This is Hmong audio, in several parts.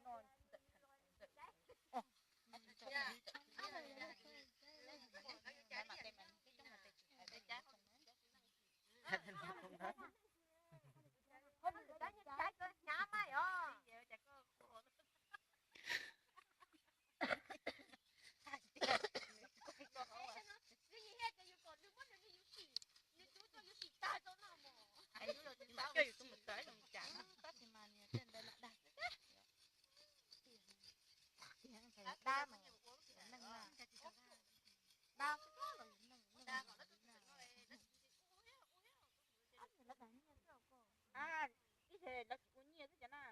Dab mas, dab, dab los yus neej, neej los yus dab. Ib txhia lawv tsis ua nyiaj xwb cas na.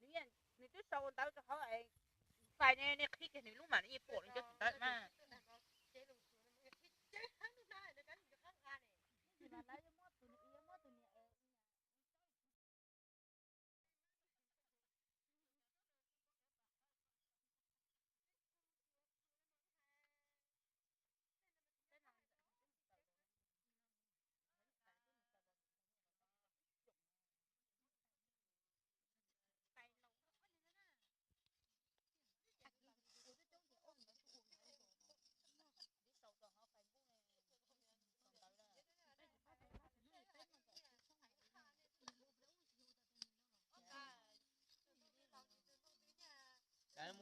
Nws yeej, nws twb sau ntawv rau hauv es, fais ne, nej qhib kiag nws lub mas nws yeej pom nws cov ntawv mas.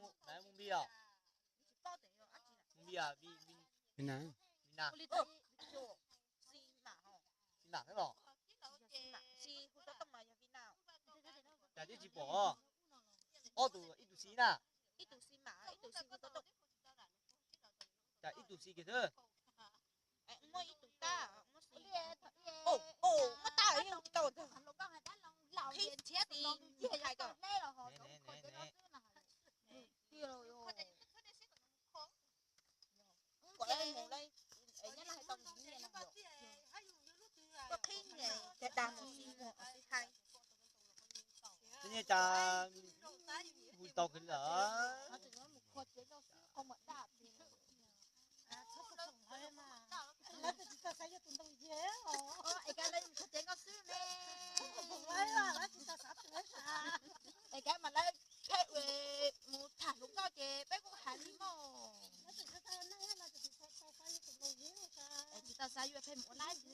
Mus npi os? Mus npi os? Vim na, vim na. Tsis mam thiab los? Cas twb tsis pom. Ob tus, ib tus xis na. Cas ib tus xis kiag xwb. Muaj ib tus tab, muaj xis. Muaj tab, tsis tau. Qhib xis hais kom. Kom mus li, nyob no hais tau nyiaj no. Koj qhib nyiaj ces dag mus xis mus xis hais. Twb nyiaj cas hu tsis tau kiag li lawm. Es kav lawv mus kho cev nkauj xwb ne. Es kav mas lawv pheej mus tham hluas nkauj ces peb kuj hais li mog. Es tsis tau xav yuav pheej mus ua laib xwb.